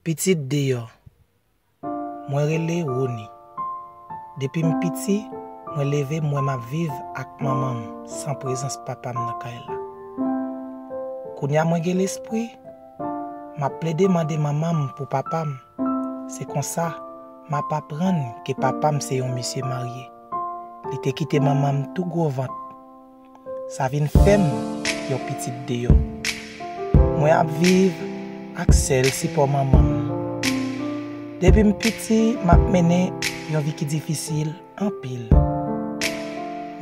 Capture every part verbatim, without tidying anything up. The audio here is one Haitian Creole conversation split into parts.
Pitit deyò. Mwen rele Rony. Depi m piti, mwen leve m wè m ap viv ak manman m san prezans papa m nan kay la. Kounye a mwen gen lespri, m ap plede mande manman m pou papa m. Se konsa, m ap aprann ke papa m se yon mesye marye. Li te kite manman m tou gwo vant. Sa vin fè m yon pitit deyò. Mwen ap viv ak sèl sipò manman m. Depi m piti, m ap mennen yon vi ki difisil anpil.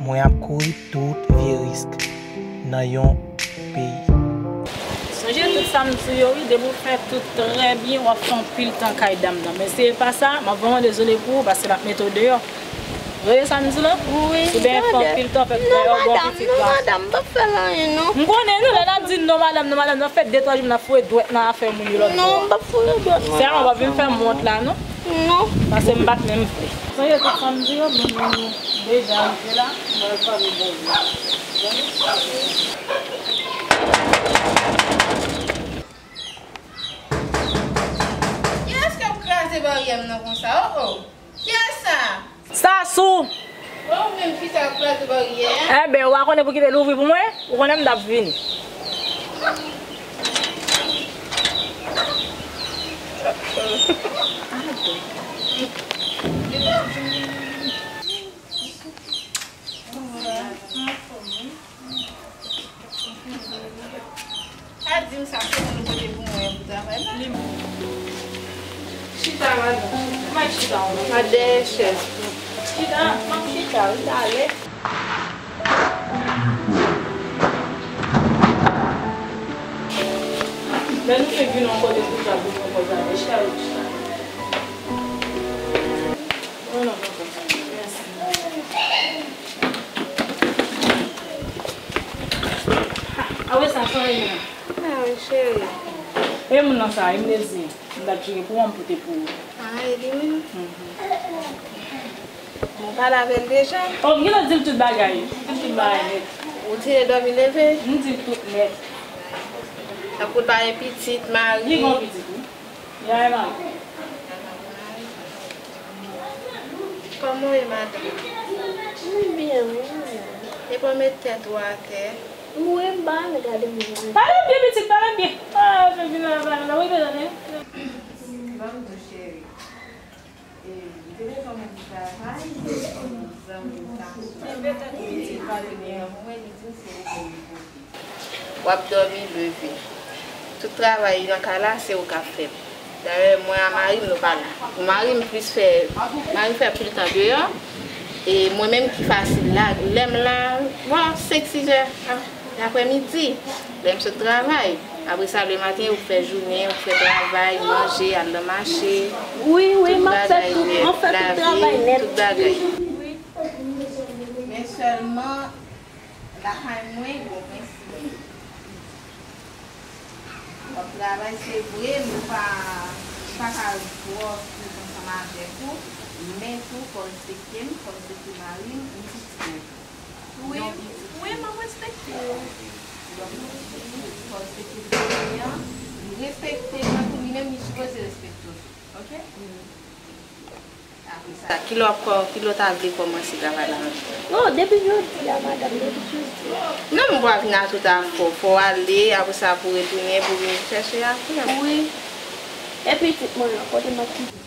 Mwen ap kouri tout vye risk nan yon peyi. Sonje tout sa m di w yo, wi, depi w fè tout trè byen, w ap fè anpil tan kay dam nan. Men si se pa sa, m ap vrèman dezole pou ou, paske l ap mete w deyò. Tande sa m di la? Wi, tande. Si w te fè anpil tan, fè trè byen, w ap gen yon pitit gason. Non, madanm, non, madanm, m p ap fè l anyen, non. M konnen, non, lè n ap di non, madanm, non, madanm, nan fè de twa jou, n ap foure dwèt nan afè moun yo lòt bò. Non, m p ap foure dwèt mwen nan afè moun. Sèlman, w ap vin fè m wont la, non? Non. Paske m pa t menm vle. Sonje tout sa m di yo, bon, nou deja rive la, mwen fè nou bonjou. Kiyès k ap kraze baryè m nan konsa? Oh, oh! Kiyès sa? Sasou! Oh, ou menm ki sa k ap kraze baryè a? Enben, ou pa konnen pou kite l ouvri pou mwen? Ou konnen m t ap vini. Pa di m sa, se moun ou pote pou mwen an pou travay la. Chita, madanm. Kòman chita, madanm? Pa dèyè chèz. Chita, m ap chita, wi, talè. Lè nou fenk vin yon kote pou travay, nou konn sa, chita, chita. Non, non, non, non. Mèsi. Ah, ah, wi, sa, sa, wi, non. Ah, wi, cheri. E moun nan sa, e m dezi. M t ap jere pou ou, m pote pou ou. Ah, e li menm? Mhm. Bon, pale avè l deja. Oh, m gentan di l tout bagay. M di l tout bagay nèt. Ou di l dòmi leve? M di l tout nèt. Tankou l pa gen pitit, mari. Li gen yon pitit, wi. Ya, e mari. Kòman w ye, madanm? Mwen byen, wi, madanm. Epi w met tèt ou atè. Wi, m pa renmen gade moun. Pale byen, pitit, pale byen. Ah, fè vin la, pale la. Wi, tande. Ban m di w, cheri. E, m te bezwen moun pou travay, zanmi m sa. Li pale byen, mwen, li di m se ou pou li pote. W ap dòmi, leve. Tout travay nan kay la, se ou k ap fè l. Dayè, mwen a mari m, nou pa la. Mari m plis fè, mari m fè pil tan deyò. E mwen menm ki fasil la, lè m la, bò senk, sis è daprèmidi, lè m sot travay. Apre sa, lematen, ou fè jounen, ou fè travay, manje, al nan mache. Wi, wi, m ap fè tout, mwen fè tout travay nèt. Tout bagay. Men sèlman, lakay mwen, gon prensip. W ap travay, se vre, m pa, m pa ka twò strik ansanm avèk ou, men tou, fò w respekte m, fò w respekte mari m, m pitit mwen tou. Wi, wi, m ap respekte w. Donk, fò w respekte pitit mwen an, li respekte mwen tou, li menm, li sipoze respekte w tou. Oke? Apre sa, kilè w ap kò-, kilè w ta vle kòmanse travay la ankò? Non, depi jodi a, madanm, depi jodi a. Non, m pa vin a tout afè w. Fò w ale, apre sa pou w retounen, pou w vin chèche afè w. Wi. E pitit mwen an, kote m ap kite?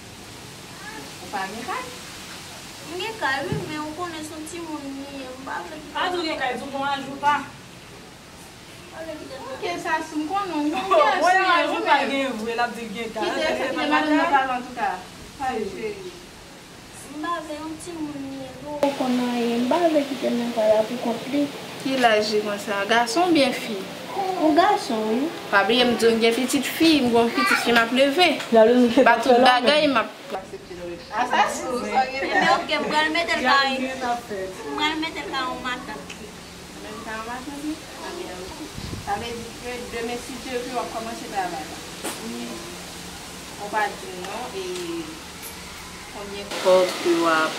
Ou pa gen kay? M gen kay, wi, men ou konnen se yon timoun li ye, m pa vle kite l. Pa di w gen kay, di w gon ajoupa. Oke, sa si m konnen w, yon gason ou menm. Kite, kite madanm nan pale antouka. Pale, cheri. M pa vle yon timoun li ye, bon, ou konn anyen. M pa vle kite l nan kay la pou kont li. Ki laj li konsa? Gason oubyen fi? Yon gason, wi. Pa bliye m di w m gen pitit fi, m gon pitit fi m ap leve. Pa tout bagay m ap aksepte nan men. A sa sou, sa gen la. Ebyen, oke, m pral mete l kay. M pral mete l kay yon matant. Menm tan an matant wi? Ebyen, oke. Sa vle di ke demen, si Dye vle, w ap kòmanse travay la. Wi. Ou pa di m non, e konbyen kòb ke w ap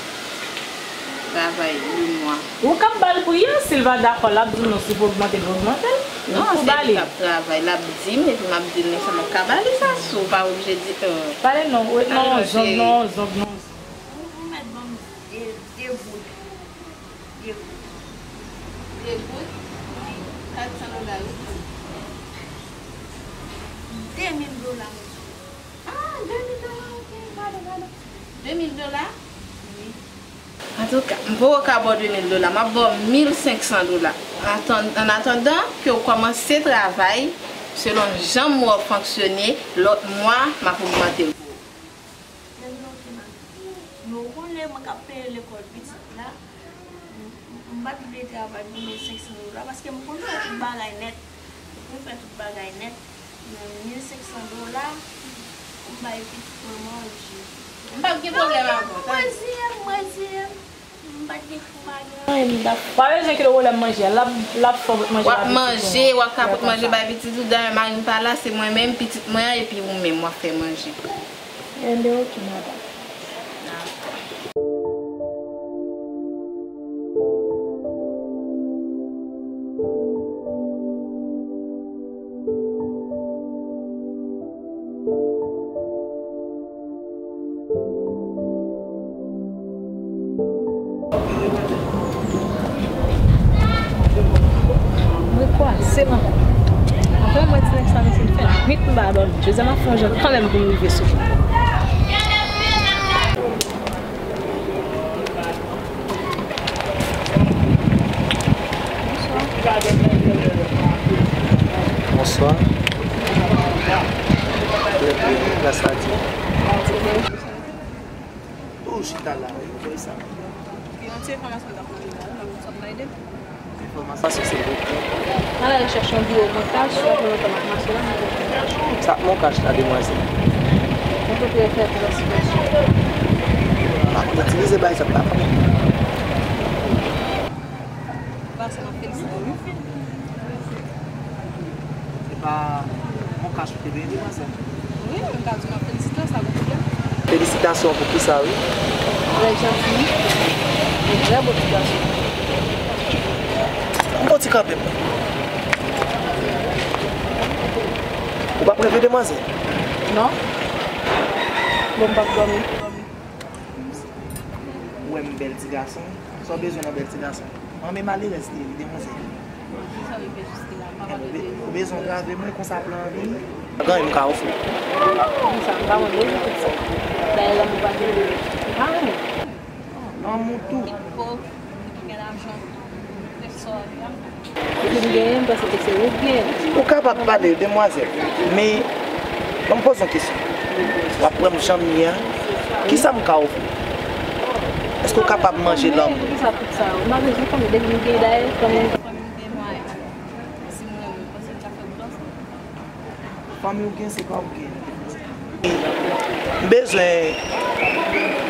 travay le mwa? Ou k ap ba l pri a, si l pa dakò, l ap di w non, si pou ogmante l, pou ogmante l. Non, se li k ap travay, l ap di m, epi m ap di l men sa m ap ka ba li sa, si w pa oblije di, euh. Pale non, non, zong, non, zong, non. Ou, ou mèt ban m de, de goud. De goud. De goud? Kat san dola, wi. De mil dola, mesye. Ah, de mil dola, ok, padon, padon. De mil dola? Wi. Antouka, m poko ka ba w de mil dola, m ap ba w mil senk san dola. Atan-, an atandan ke w kòmanse travay, selon jan m wè w fonksyone, lòt mwa, m ap ogmante l pou ou. Men m bloke, madanm. Men ou konnen mwen k ap peye lekòl pitit la, m, m, m pa t vle travay pou mil senk san dola, paske m konn fè tout bagay nèt. M konn fè tout bagay nèt. Men mil senk san dola, pou m bay pitit mwen manje. M p ap gen pwoblèm avè w, tande. Mwen zi m, mwen zi m. M pa t gen fou madanm. Pa bezwen kite pwoblèm manje a. L ap, l ap fè w manje. W ap manje, w ap ka pot manje bay pitit ou. Dayè, mari m pa la, se mwen menm, pitit mwen an, epi ou menm, w ap fè manje. Enben, ok, madanm. Mwen kwase nan. Anfen, mwen ti nèg sa, mesye, m fè nwit m pa dòmi. Jodi a, m ap fè yon jan kanmenm pou m rive sou li. Bonswa. Trè byen, gras a Dye. Ou chita la, wi, ou wè sa. Yon ti enfòmasyon m t ap mande la, sa w ka ede m? Enfòmasyon, silvouplè. M al chèche yon biwo Moncash, sa fè lontan m ap mache la, m pa jwenn. Sa Moncash la, demwazèl? Mwen te prefere transfè. Ah, ou itilize bagay sa, papa. Pase m ap felisite w, wi. Se pa Moncash ou te vle, demwazèl? Wi, m ka di w m ap felisite w, sa gon pwoblèm? Felisitasyon pou kisa, wi? Trè janti, wi. E trè bon ti gason. M fè yon ti kanpe, mwen. Ou p ap reve, demwazèl? Non. Bon, m p ap dòmi. Ou wè m bèl ti gason? Sa w bezwen nan bèl ti gason? Manmi malerèz li ye, wi, demwazèl. Kisa w rive jiske la? M pa pale de... Ou bezwen grave mwen konsa pou anvi? Pa gen anyen m ka ofri w. Kisa? M pa mande w tout sa. Dayè, lanmou pa gen prix. M pa renmen. Lanmou tou. Li pòv, li pa gen lajan. Depi m genyen, m panse ke se ou k genyen. Ou kapab pale, demwazèl, men ban m poze yon kesyon. W ap pran m jan m ye a? Kisa m ka ofri w? Èske w kapab manje lanmou? Kisa tout sa yo? M pa bezwen fanmi, depi m genyen, dayè, fanmi m gen mwayen. Si m renmen w, m panse m ka fè w danse. Fanmi w gen, se pa ou gen. M bezwen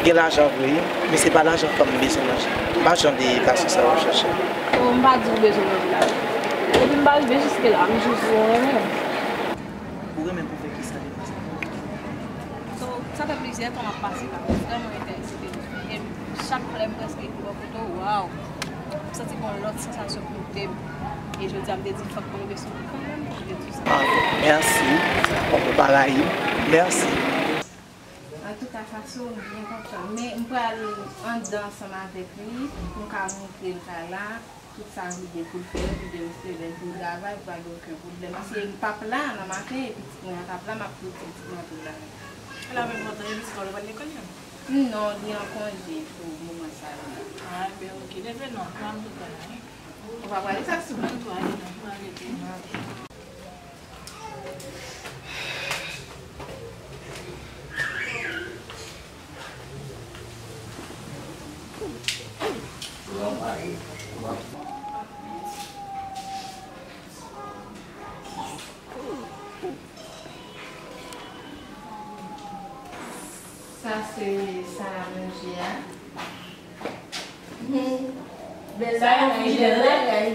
gen lajan vre, men se pa lajan fanm m bezwen manje. M pa jan de gason sa w ap chache. Oh, m pa di w bezwen manje lajan. Depi m pa rive jiske la, m jis di w renmen m. Ou renmen m pou fè kisa de manje? So, sa fè plizyè tan m ap pase la, m vrèman enterese de nou. E chak lè m prèske rive bò kote w, waw! M santi gon lòt sansasyon k moute m. E jodi a, m te di, fòk mwen rive sou li kanmenm, m te di sa. Ah, mèsi. Fòk ou pa rayi m. Mèsi. Antouka, Faso, m byen kontan. Men m pral anndan ansanm avèk li pou m ka montre l kay la, tout sa l gen pou l fè, pou l gen respè, lè l vin travay, pa gen okenn pwoblèm. Paske m p ap la nan maten, e pitit mwen an t ap la, m ap pote pitit mwen an pou l la. L ap vin kontan, e pitit mwen an pral lekòl, non? Non, li an konje pou moman sa yo. Ah, ben, ok. Leve non, pran m tout bagay. Ou pa prale sa sou mwen? Mwen tou ale non, mwen rete. Sa se sa a manje a. Hmm. Bèl bagay, bèl bagay.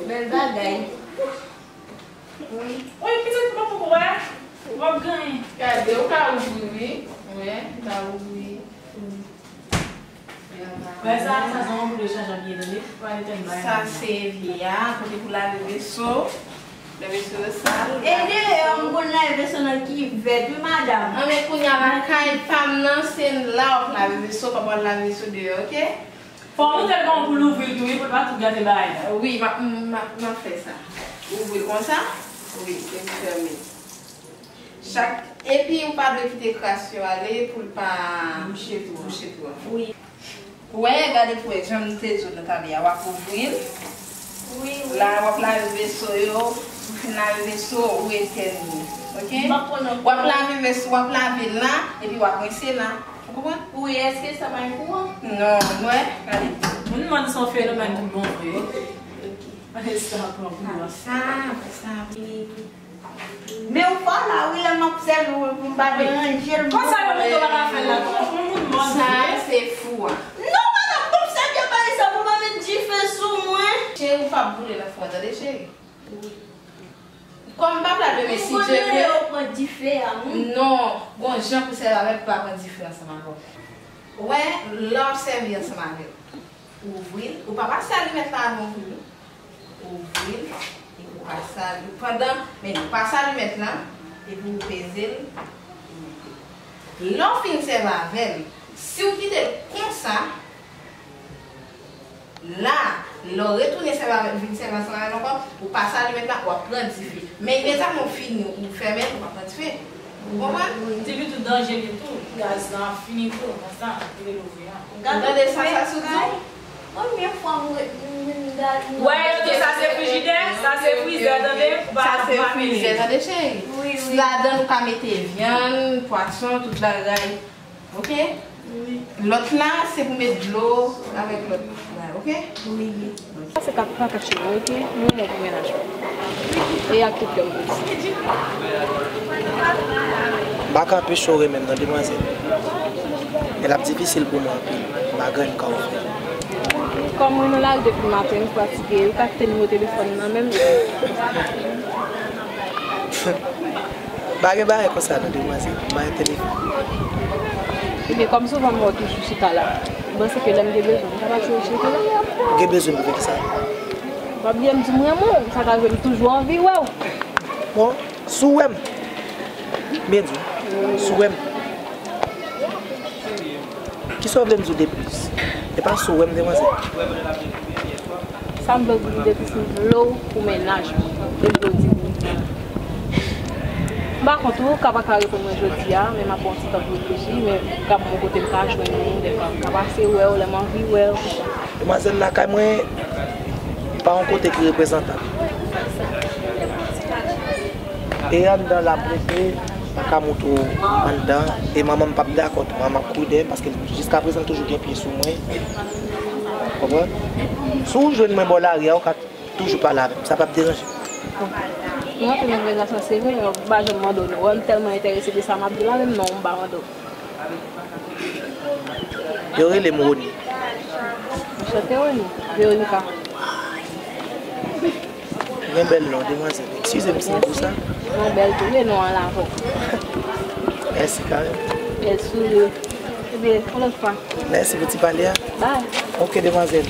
Bèl bagay. Wi. Wi, pitit, m poko wè. W ap genyen. Gade, ou ka ouvri, wi. Wi, m ka ouvri. Wè sa, sa se yon anpil yo chanje an byen tande. Wè, li tèt bay. Sa se vye a, kote pou lave veso. Lave veso yo sal. E deyò, m konn lave veso nan kivèt, wi, madanm. An, men kounye a lakay pa m nan, se la w ap lave veso, pa w al lave veso deyò, oke? Fò w moute l bon pou l ouvri l tou, wi, pou l pa tout gate bagay la. Wi, m ap, m ap, m ap fè sa. Ouvri l konsa. Wi, epi fèmen. Chak, epi ou pa dwe kite kras yo ale pou l pa bouche twou. Bouche twou. Wi. Wè, gade pou wè, jan m te di w nan talè a, w ap ouvri l. Wi, wi. La, w ap lave veso yo. Ou fin lave veso, ou etèn li. Oke? M ap pran nan w ap lave veso, w ap lave l la, epi w ap rense la. Ou konprann? Wi, èske sa pa gen kouran? Non, wè, gade. Moun mande se yon fenomèn tout bon vre. Oke. Gade sa, pran kouran. Sa, sa. Men ou pa la, wi, lè m ap sèvi w pou m pa deranje l. Konsa yo mete w pa ka fè l la, tou moun mòd. Sa se fou a. Non, madanm, pou m sèvi bagay sa pou pa met dife sou mwen. Cheri, ou p ap boule nan fou an, tande, cheri? Kòm m p ap la demen, si Dye vle. Ou pran dife a, wi. Non, gon jan pou sèvi avè l pou pa pran dife ansanm avè w. Ou wè, lè w ap sèvi ansanm avè l. Ouvri l. Ou pa pase alimèt la avan w ouvri l. Ouvri l. Epi w pase al-, pandan, men ou pase alimèt la, epi w peze l. Lè w fin sèvi avè l, si w kite l konsa, la, lè w retounen sèvi avè l, vin sèvi ansanm avè l ankò, ou pase alimèt la, w ap pran dife. Men imedyatman w fini, ou fèmen l, ou pa pran dife. Ou konprann? Wi. Epi tou danje li tou, gaz lan ap fini tou, konsa, li rele ouvri a. Ou tande sa, sa sou di? Premye fwa m wè, m, m, m, m, wè, yo di sa se frijidè, sa se frizè, tande? Ou pa, sa se frizè, tande, cheri? Wi, wi. Ladan nou ka mete vyann, pwason, tout bagay. Oke? Wi. Lòt la, se pou met dlo avèk lòt la, oke? Wi. Sa se kat pa kat cheri, oke? Mwen renmen pou mennaj mwen. E ak tout kè m pou di. M pa ka anpeche w renmen m non, demwazèl. Men l ap difisil pou mwen anpil. M pa gen anyen m ka ofri. Kòm mwen nan lari depi maten, m fatige, ou ka kite nimewo telefòn nan menm. Pa gen bagay konsa non, demwazèl. M pa gen telefòn. Ebyen, kòm souvan m wè w toujou chita la, m panse ke lè m gen bezwen, m ka pase chita la. Ou gen bezwen pou fè kisa? Pa bliye m di m renmen w, sa ka rive m toujou anvi wè w. Bon, si w wè m, byen di w, si w wè m. Kisa w vle m di w deplis? E pa si w wè m, demwazèl. Sa m vle w di m deplis, m vle w pou mennaj mwen. E m vle w di m. M pa kont ou, ou ka pa ka reponn mwen jodi a, men m ap pran yon ti tan pou reflechi, men m ka bon kote m ka jwenn ou, dèfwa m ka pase wè w, lè m anvi wè w. Demwazèl, lakay mwen pa yon kote ki reprezantab. E anndan la m rete, m pa ka montre w anndan. E manman m p ap dakò tou, manman m ap kouri dèyè m, paske jiskaprezan l toujou gen pye sou mwen. Konprann? Si w jwenn mwen bò lari a, ou ka toujou pale avè m, sa p ap deranje m. Mwen antre nan relasyon serye, m pa janm mande w non. Wè m tèlman enterese de sa m ap di la, menm non, m pa mande w. Yo rele m Rony. Anchante, Rony. Veronica. Ou gen bèl non, demwazèl. Eskize m si m di w sa. Non, bèl tou, men non an la avè w. Mèsi kanmenm. Bèl souri. Ebyen, yon lòt fwa. Mèsi pou ti pale a. Bye. Oke, demwazèl.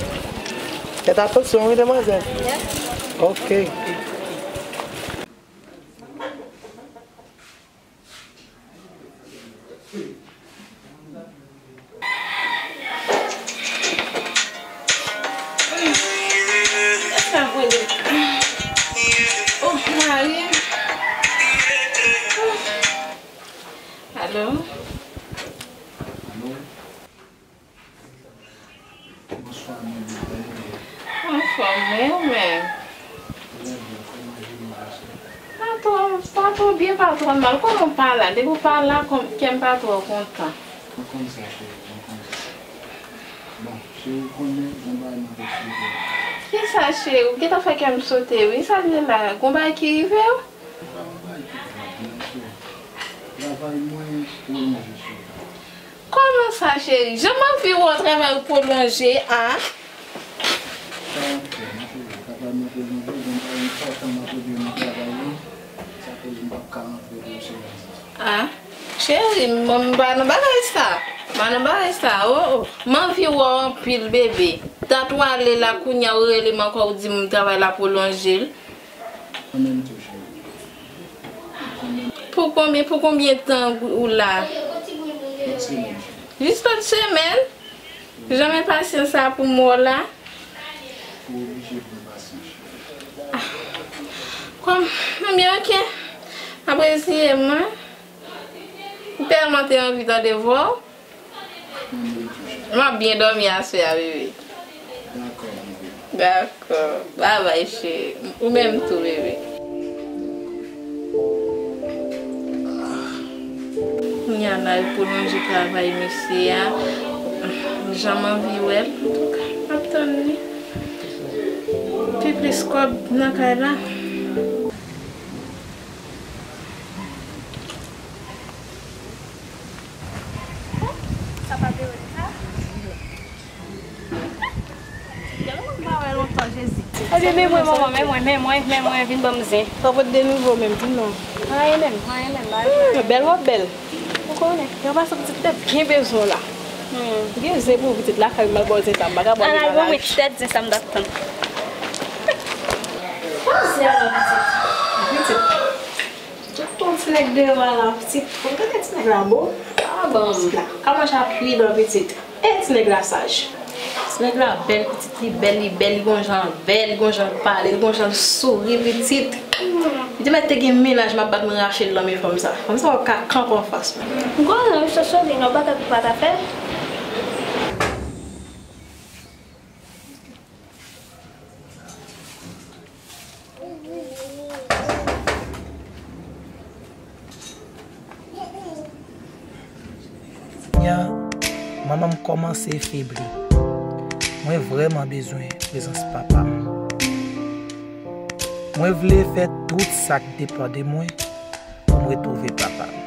Fèt atansyon, wi, demwazèl. Yes. Oke. Sa vre. Oh, mari. Alo? Alo? Bonswa, mwen byen, kòman w ye? Anfòm, mwen, ou menm? Trè byen, kòman jounen w pase? Pa twò, pa twò byen, pa twò mal. Kòman w pa la? Depi w pa la, kòm, kè m pa twò kontan. Mwen konn sa, cheri, mwen konn sa. Bon, cheri, ou konnen, gon bagay m ap eksplike w. Kisa, cheri? Ou gentan fè kè m sote, wi. Sa l ye la? Gon bagay ki rive w? Se pa yon bagay ki pa byen, cheri. Travay mwen pwolonje, cheri. Kòman sa, cheri? Jan m anvi wè w travay ou pwolonje a. Sa w ap fè, mon cheri? Travay mwen pwolonje, gen yon bagay enpòtan m ap regle nan travay mwen. Sa koz m p ap ka rantre pou yon semèn. A, cheri, m, m pa nan bagay sa. Pa nan bagay sa, o, o. M anvi wè w anpil, bebe. Dat w ale la, kounye a ou rele m ankò, ou di m travay la pwolonje l. Mwen menm tou, cheri. Pou konbyen, pou konbyen tan ou la? Lòt semèn, cheri. Jis lòt semèn? Janm enpasyan sa pou m wè w la. Ou oblije vin pase, cheri. Ah. Kòm, ebyen, oke. Apresye mwen. M tèlman te anvi tande vwa w. M ap byen dòmi aswè a, bebe. Dakò, bebe. Dakò. Babay, cheri. Ou menm tou, bebe. Kounye a la, yo pwolonje travay mesye a. Jan m anvi wè l. Antouka, m ap tann li. Pi plis kòb nan kay la. Sa pa Veronica? Gade, mwen pa wè lontan, Jezi. Ebyen, men mwen, manman, men mwen, men mwen, men mwen, vin ban m zen. Sa pot de nouvo menm, di non. Anyen menm, anyen menm, ba. Hmm, bèl w ap bèl. Ou konnen. Yon fason pitit tèt byen bezwen w la. Hmm. Gen zen pou pitit lakay, m al ba w zen sa, m pa ka ba w. An al ban mwen tèt zen sa m t ap tann. Zen a pitit. Pitit. Tout ton ti nèg deyò a la, pitit. Ou konnen ti nèg la bon? Ah bon. Pitit la. Ka manje ap ri nan pitit. E ti nèg la saj. Ti nèg la bèl, pitit li bèl, li bèl, li gon jan l bèl, li gon jan l pale, li gon jan l souri, pitit. Li te mèt te gen mennaj, m ap bat mwen rache l nan men fanm sa. Fanm sa w ka kanpe anfas mwen. M konnen wi, Soso, li nan bagay pou pa ta fè. Kounye a, manman m kòmanse febli. Mwen vrèman bezwen prezans papa m. Mwen vle fè tout sa k depann de mwen pou m retwouve papa m.